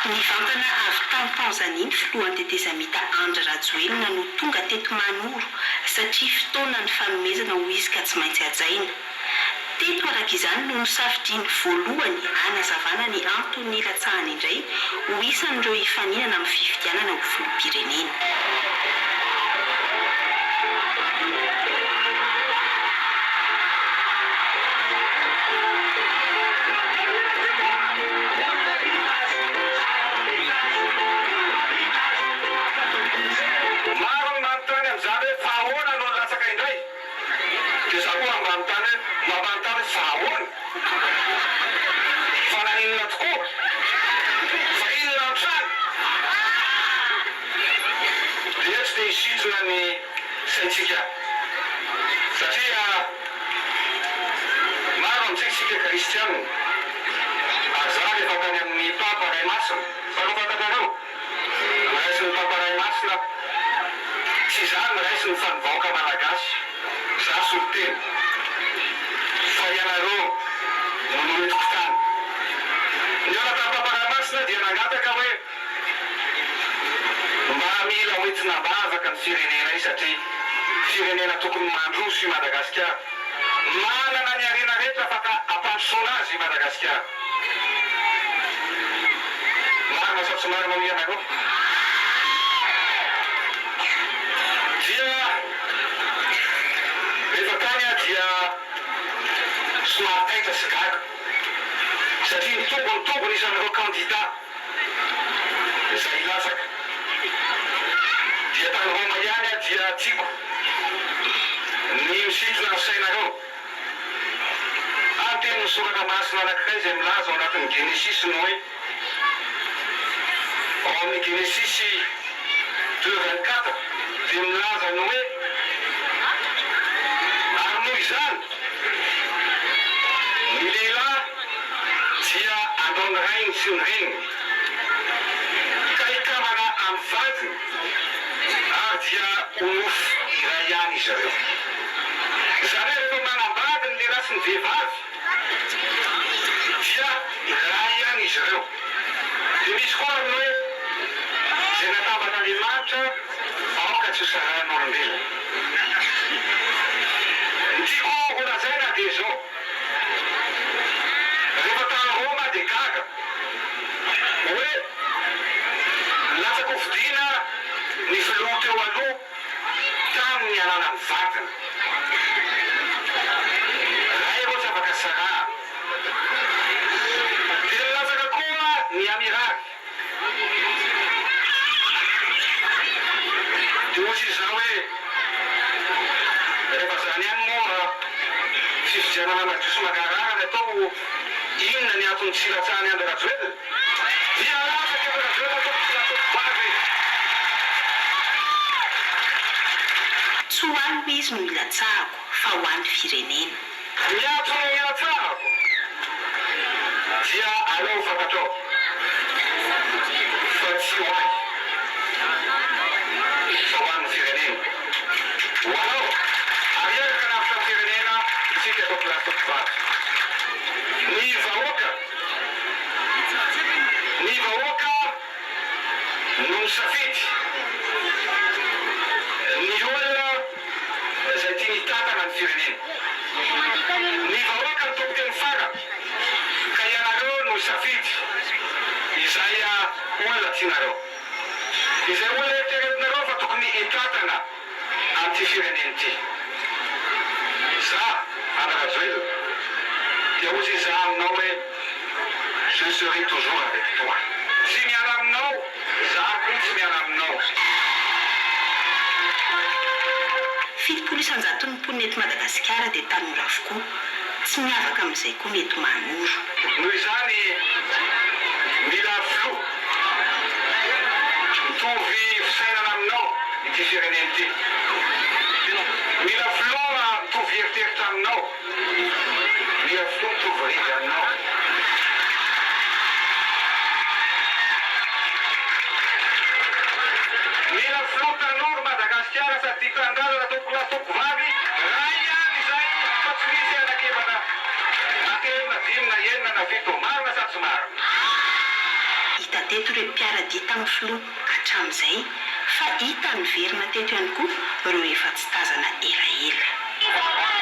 Nivantana avy tany Tanzania ny filohan'ny tetezamita Andry Rajoelina no tonga teto Mahanoro satria fotoana ny fanomezana hoy izy ka tsy maintsy hajaina. Teto araka izany no nosafidiany voalohany hanazavana ny antony nilatsahany indray ho isan'ireo hifaninana amin'ny fifidianana ho filoham-pirenena. Maro ny manontany amin'izany hoe fa ahoana no nilatsaka indray? Dia za koa mba manontany hoe mba manontany hoe fa ahoana? Fa naninona tokoa? Fa inona hatrany? Dia tsy te hisintona ny saintsika satria maro amintsika isika kristianina ary za rehefa tany amin'ny Papa Ray Masina, fa fantatrareo? Noraisin'ny Papa Ray Masina, tsy izaho no noraisiny fa ny vahoaka Malagasy, izaho solontena, fa ianareo no noentiko tany. Nihaona tamin'ny Papa Ray Masina dia nangataka hoe mba mila hoentina am-bavaka ny firenenay satria firenena tokony mandroso i Madagasikara, manana ny harena rehetra afaka hampandrosoana azy i Madagasikara. Marina sa tsy marina hoy ianareo? Dia rehefa tany aho dia somary taitra sy gaga satria nitombo nitombo ny isan'ireo kandida izay hilatsaka. Dia tany Roma ihany aho dia tiako ny misintona ny sainareo. Ary tenin'ny Soratra Masina anankiray izay milaza ao anatin'ny Genesisy ny hoe, ao amin'ny Genesisy deux 24 dia milaza ny hoe, Ary noho izany, ny lehilahy dia handao ny rainy sy ny reniny, ka hikambana amin'ny vadiny, ary dia ho nofo iray ihany izy ireo. Izany hoe rehefa manambady ny lehilahy sy ny vehivavy dia iray ihany izy ireo. Dia misy koa ary ny hoe izay natamban'Andriamanitra aoka tsy ho sarahan'olombelona. Ny tiako ho lazaina dia izao, rehefa tany Roma dia gaga hoe nilatsa-kofidina ny filoha teo aloha, Tamin' ny alalan'ny vadiny. Ray ireo tsy afaka sarahana. Dia nilatsaka koa ny amiraly. Dia hoy izy izao hoe, Rehefa izany ihany moa fifidianana madio sy mangarahara ny atao, inona ny antony tsy hilatsahan'i Andry Rajoelina? Dia latsaka eo Rajoelina tompoko sy tompoko-vavy. Tsy ho ahy hoy izy no hilatsahako fa ho an'ny firenena. Ny antony hilatsahako dia aleo ho fantatrao fa tsy ho ahy fa ho an'ny firenena. Ho anao ary hiaraka hanavotra ny firenena isika tompolahy sy tompovavy. Ny vahoaka. Ny vahoaka no misafidy ny olona izay tiany hitantana ny firenena. Ny vahoaka no tompon-teny farany ka ianareo no hisafidy izay olona tianareo. Izay olona eritreretinareo fa tokony hitantana. Amin'ity firenena ity. Za, Andry Rajoelina, dia hozy iza aminao hoe je serai toujours avec toi. Tsy miala aminao, za koa tsy miala aminao. 70 isan-jaton'ny mponina eto Madagasikara dia tanora avokoa. Tsy miavaka amin'izay koa ny eto Mahanoro. Noho izany, mila filoha mitovy fisainana aminao ity firenena ity. Mila filoha mitovy eritreritra aminao. Mila filoha mitovy revy aminao. Mila filoha tanora Madagasikara sady tia tanindrazana tompokolahy sy tompokovavy, ray ihany izay fa tsy misy anakevana na telo na dimy na enina na fito. Marina sa tsy marina? Hita. teto ireo mpiara-dia tamin'ny filoha hatramin'izay fa hita niverina teto ihany koa ireo efa tsy tazana elaela.